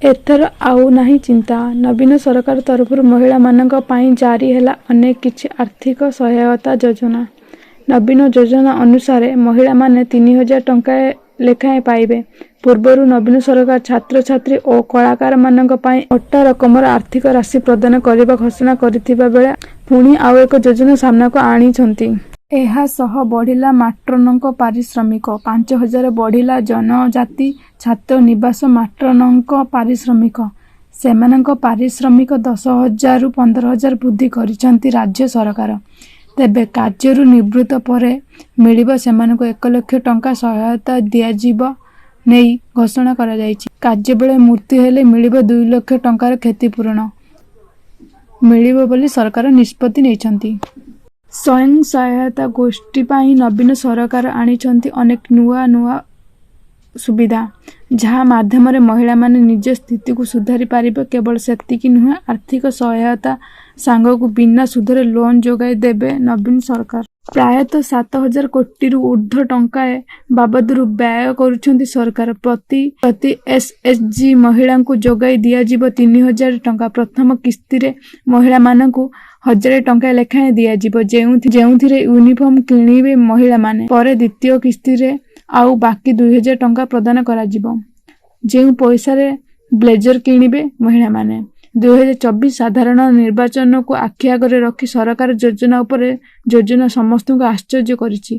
ଏଥର ଆଉ ନାହିଁ ଚିନ୍ତା। ନବୀନ ସରକାର ତରଫରୁ ମହିଳାମାନଙ୍କ ପାଇଁ ଜାରି ହେଲା ଅନେକ କିଛି ଆର୍ଥିକ ସହାୟତା ଯୋଜନା। ନବୀନ ଯୋଜନା ଅନୁସାରେ ମହିଳାମାନେ 3000 ଟଙ୍କା ଲେଖାଏଁ ପାଇବେ। ପୂର୍ବରୁ ନବୀନ ସରକାର ଛାତ୍ରଛାତ୍ରୀ ଓ କଳାକାରମାନଙ୍କ ପାଇଁ ମୋଟା ରକମର ଆର୍ଥିକ ରାଶି ପ୍ରଦାନ କରିବା ଘୋଷଣା କରିଥିବା ବେଳେ ପୁଣି ଆଉ ଏକ ଯୋଜନା ସାମ୍ନାକୁ ଆଣିଛନ୍ତି। ଏହାସହ ବଢିଲା ମାଟ୍ରନଙ୍କ ପାରିଶ୍ରମିକ। 5000 ବଢିଲା ଜନଜାତି ଛାତ୍ର ନିବାସ ମାଟ୍ରନଙ୍କ ପାରିଶ୍ରମିକ। ସେମାନଙ୍କ ପାରିଶ୍ରମିକ 10,000ରୁ 15,000 ବୃଦ୍ଧି କରିଛନ୍ତି ରାଜ୍ୟ ସରକାର। ତେବେ କାର୍ଯ୍ୟରୁ ନିବୃତ୍ତ ପରେ ମିଳିବ ସେମାନଙ୍କୁ 1 ଲକ୍ଷ ଟଙ୍କା ସହାୟତା ଦିଆଯିବା ନେଇ ଘୋଷଣା କରାଯାଇଛି। କାର୍ଯ୍ୟବେଳେ ମୃତ୍ୟୁ ହେଲେ ମିଳିବ 2 ଲକ୍ଷ ଟଙ୍କାର କ୍ଷତିପୂରଣ ମିଳିବ ବୋଲି ସରକାର ନିଷ୍ପତ୍ତି ନେଇଛନ୍ତି। ସ୍ୱୟଂ ସହାୟତା ଗୋଷ୍ଠୀ ପାଇଁ ନବୀନ ସରକାର ଆଣିଛନ୍ତି ଅନେକ ନୂଆ ନୂଆ ସୁବିଧା। ଯାହା ମାଧ୍ୟମରେ ମହିଳାମାନେ ନିଜ ସ୍ଥିତିକୁ ସୁଧାରି ପାରିବେ। କେବଳ ସେତିକି ନୁହେଁ, ଆର୍ଥିକ ସହାୟତା ସାଙ୍ଗକୁ ବିନା ସୁଧରେ ଲୋନ ଯୋଗାଇ ଦେବେ ନବୀନ ସରକାର। ପ୍ରାୟତଃ 7000 କୋଟିରୁ ଉର୍ଦ୍ଧ୍ୱ ଟଙ୍କା ଏ ବାବଦରେ ବ୍ୟୟ କରୁଛନ୍ତି ସରକାର। ପ୍ରତି ପ୍ରତି ଏସଏଚଜି ମହିଳାଙ୍କୁ ଯୋଗାଇ ଦିଆଯିବ 3000 ଟଙ୍କା। ପ୍ରଥମ କିସ୍ତିରେ ମହିଳାମାନଙ୍କୁ ହଜାରେ ଟଙ୍କା ଲେଖାଏଁ ଦିଆଯିବ। ଯେଉଁଥିରେ ୟୁନିଫର୍ମ କିଣିବେ ମହିଳାମାନେ। ପରେ ଦ୍ୱିତୀୟ କିସ୍ତିରେ ଆଉ ବାକି 2000 ଟଙ୍କା ପ୍ରଦାନ କରାଯିବ। ଯେଉଁ ପଇସାରେ ବ୍ଲେଜର କିଣିବେ ମହିଳାମାନେ। 2024 ସାଧାରଣ ନିର୍ବାଚନକୁ ଆଖି ଆଗରେ ରଖି ସରକାର ଯୋଜନା ଉପରେ ଯୋଜନା ସମସ୍ତଙ୍କୁ ଆଶ୍ଚର୍ଯ୍ୟ କରିଛି।